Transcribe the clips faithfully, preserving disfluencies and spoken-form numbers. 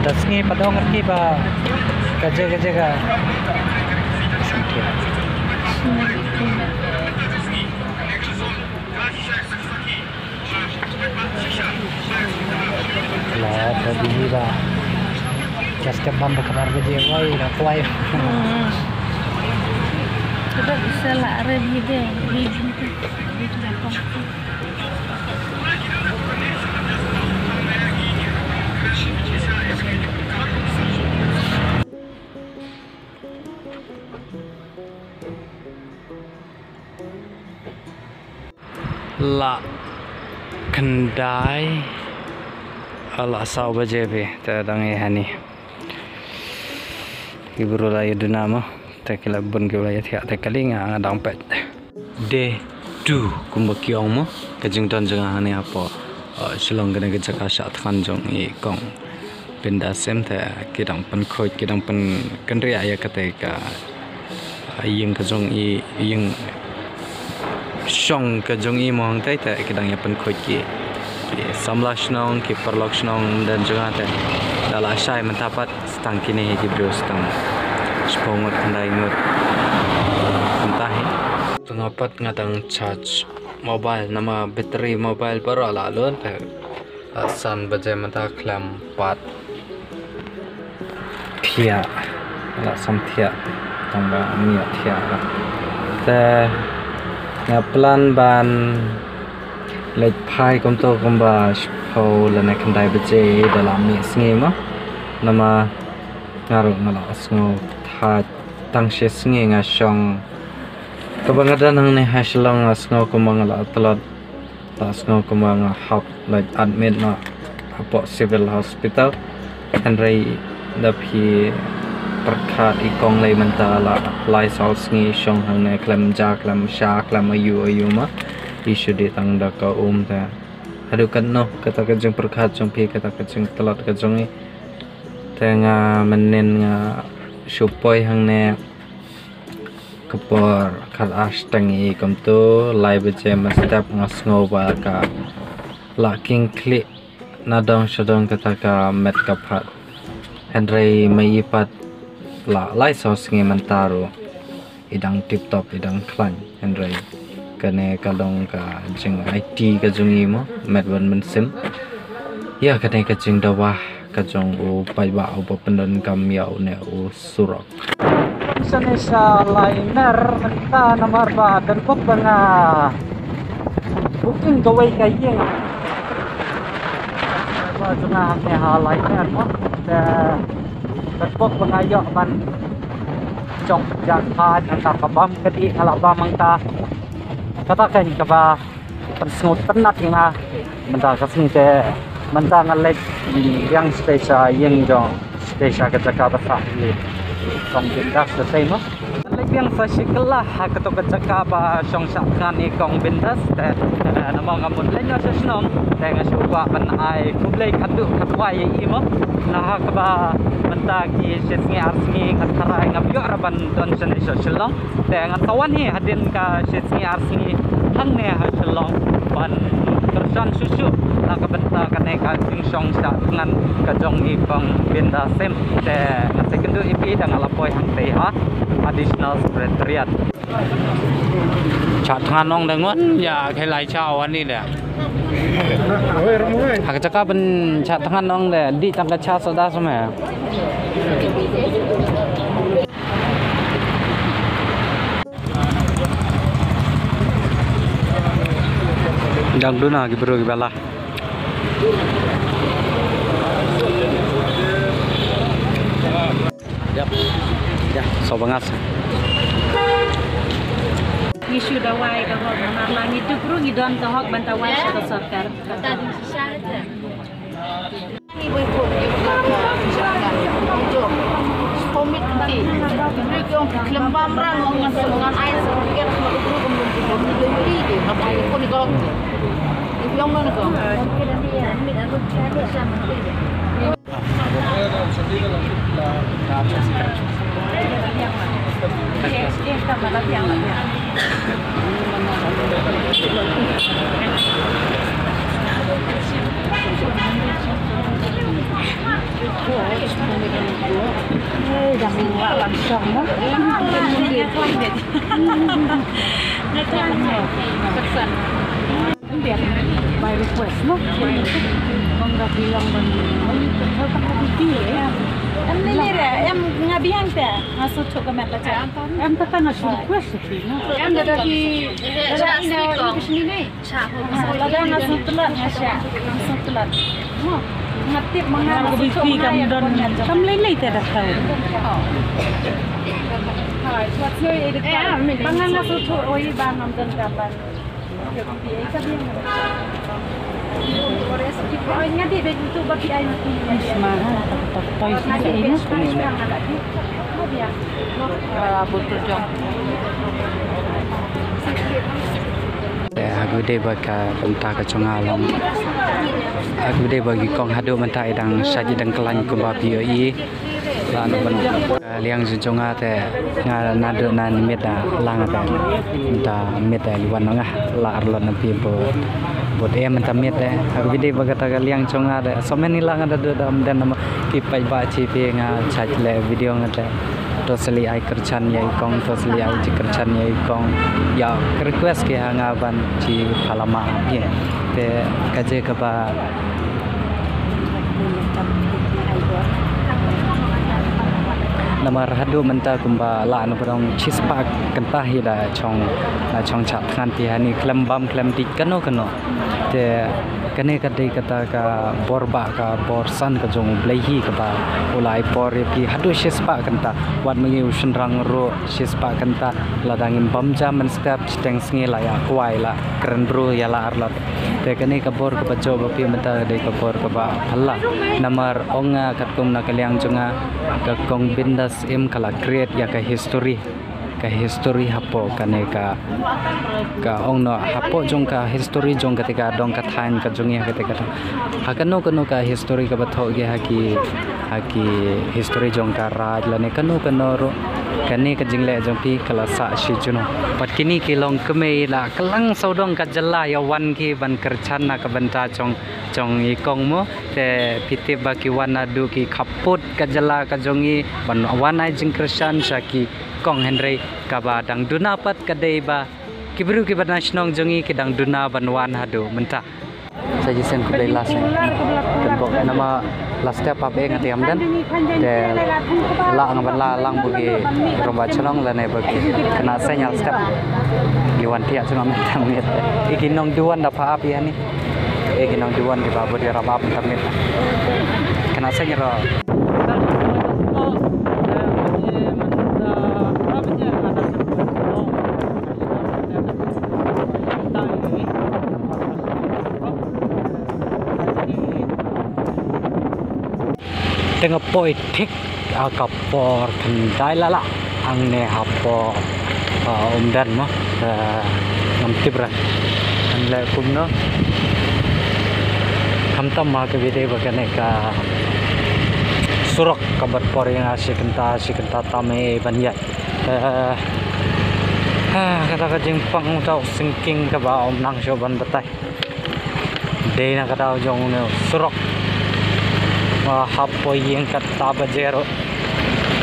Sngi pat ong ki ba ka jaka ka jaka. La, to di ba. Just a bam ba kamar ba je wai na kwai. Kita bisa lah ada di deh. La khyndai, la saw baje phi te dang ïa hani. Ki briew la ïa duna mo, te ki la bun ki la ïa thiah te kali nga nga dang peit. Day two kumba ki ong mo, ka jingdon jong nga hangne hapoh, uh, Shillong kane ka jaka shah thngan jong i kong Binda Sim te ki dang pynkhuid, ki dang pynkynriah ïa kata ka, uh, ïing ka jong i, ïing shong ka jong i mo hangtai te ki dang ïa pynkhuid ki, ki samla shnong, ki paralok shnong, dang jong nga te da la shai mynta pat. Tang kine hi ki briew tang shiphew ngut khyndai ngut. Mynta hi. Tang pat nga dang charge mobile, namar battery mobile baroh la lut. Te la san baje mynta khlem pat thiah. La san thiah. Tang ba mih thiah. Te nga plan ban leit phai kumto kumba shiphew lane khyndai baje da la mih sngi mo. Namar nga ruh nga la sngewthuh tang shi sngi nga shong. Kaba nga don hangne ha Shillong nga sngew kumba nga la tlot, la sngew kumba nga hap leit admit noh hapoh Civil Hospital. Hynrei da phi pyrkhat i kong lei mynta la lai saw sngi shong hangne khlem ja khlem sha khlem aiu aiu ma. I shu dei tang da ka um te. Haduh katno kata ka jingpyrkhat jong phi, kata ka jingtlot ka jong i. Te nga mynnin nga shu poi hangne ka por khat ar shiteng i kumto lai baje mynstep nga sngew ba ka la king khlieh na dong sha dong kata ka met ka phad. Hynrei ma i pat la lai saw sngi mynta ruh i dang tip top, i dang khlaiñ. Hynrei kane ka long ka jing aiti ka jong i mo, met ban mynsiem ïa kane ka jingdawa ka jong u paidbah uba pyndonkam ïa une u surok. Shane sha Laimer mynta namar ba don pok ba nga booking kawei ka ïing. Ba jong nga hangne ha Laimer mo. Te don pok ba nga ïoh ban jong jan pha nangta ka bam ka dih nga la bam nangta. Kata ka kaba pynsngewtynnat ïa nga mynta ka sngi te mynta nga leit biang sha ïing jong sha ka jaka ba sah ïa kong Bindas sha tei mo. Nga leit biang sa shi kylla ha kato ka jaka ba shong shah thngan ïa kong Bindas te namar nga mut leit noh sha shnong te nga shu kwah ban ai khublei khatduh khatwai ïa i mo. Na ha kaba mynta ki shi sngi ar sngi nga tharai ngam ïoh ra ban don shane sha Shillong. Te ngan sa wan hi hadien ka shi sngi ar sngi hangne ha Shillong ban kyrshan shuh shuh na ka bynta kane ka jingshong shah thngan ka jong i kong Binda Sim. Te ngan sa kynduh ïa phi da nga la poi hangtei ha Additional Secretariat. Shah thngan ong da ngon ïa khlei lai cha wan ni da. Ha ka jaka ban shah thngan ong da dih tang ka cha soda sma. Dang duna ki briew kiba lah. Yap. Ya, so bangas. Ngi shu dawai ka hok namar la ngi duk ruh ngi don ka hok ban dawai sha ka sorkar. By request, no? Kong ka biang ban. Em ni ni re, em nga biang te. Nga shu chok ka met la cha. Em ta ta nga shu request ti, no? Em da da ki da da ina English ni ni. Cha ho. Lada nga shu telat nga sha. Nga shu telat. No. Nga tip ma nga nga shu chok ka met don. Kam lei lei te da tau. Hai, what's your edit? Ba nga nga shu chok oi ba ngam don ka ban. Te ha ku dei ba ka bynta ka jong nga long. Ha ku dei ba ki kong haduh mynta i dang sha ki dang khlaiñ kumba phi ïohi. Ba na ban, eh, liang jong jong nga te nga naduh na miet da lang te da miet da liwan nga la arlot na phi bud bud em ta miet te. Aku bidi ba kata ka liang jong nga te so many lang da da da den nama ki pai ba chi phi nga chach le video nga te. To seli ai kyrchan ïa i kong, to seli ai chi kyrchan ïa i kong. Ïa request ki ha nga ban chi phalama phi. Te ka je ka ba Namar haduh mynta kumba la na pdong chispah kynta hi da chong, da chong chat khan ti hani klem bam klem dik kano kano. Te kane ka dei kata ka bor ba ka bor san ka jong Blei hi kaba u la ai por ïa phi haduh chispah kynta. Wat ma ngi u shynrang ruh chispah kynta lada ngim bam ja mynstep chiteng sngi la ïa kwai la kren bru ïa la arlat. Te kane ka bor kaba jop ba phi mynta ka dei ka bor kaba phylla. Namar ong nga katkum na ka liang jong nga ka kong Bindas Im ka la create ïa ka history. Ka history hapoh kane ka, ka ong noh hapoh jong ka history jong kata ka dong ka thaiñ ka jong ngi ha kata ka dong. Ha kano kano ka history kaba thoh ki ha ki ha ki history jong ka Raij lane kano kano ruh. Kane ka jingleh jong phi ka la sah shi junom. Pat kine ki long kmie la kylleng sawdong ka jylla ïa wan ki ban kyrchan na ka bynta jong, jong i kong mo. Te phi tip ba ki wan naduh ki khappud ka jylla ka jong i ban wan ai jingkyrchan sha ki kong hynrei kaba dang duna pat ka dei ba ki briew kiba na shnong jong i ki dang duna ban wan haduh mynta. Sa jisem khublei la seng. Tembok nama la step up eng ati amdan. Te la nga ban la lang bagi romba chnong lane bagi kena senyal step. Iwan tiak chnong tam nit. Iki nong duan da pa api ani. Iki nong duan di babu di rap up tam nit. Kena senyal. Te nga poi thik ha ka por khyndai lala hangne hapoh, ah, Umden mo, ah, ngam tip re. Hangne kumno. Khamtam ma ka bide ba kane ka surok ka bat por ïa nga shi kynta, shi kynta tam eh ban ïaid. Eh, ah, kata ka jingpang tau sinking kaba ym nang shuh ban batai. Dei na ka daw jong une u surok. Ba hap poi ïing kata ba jero.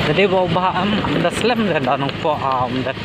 Te dei ba u Bah Am da slem da nongpoh ha Umden.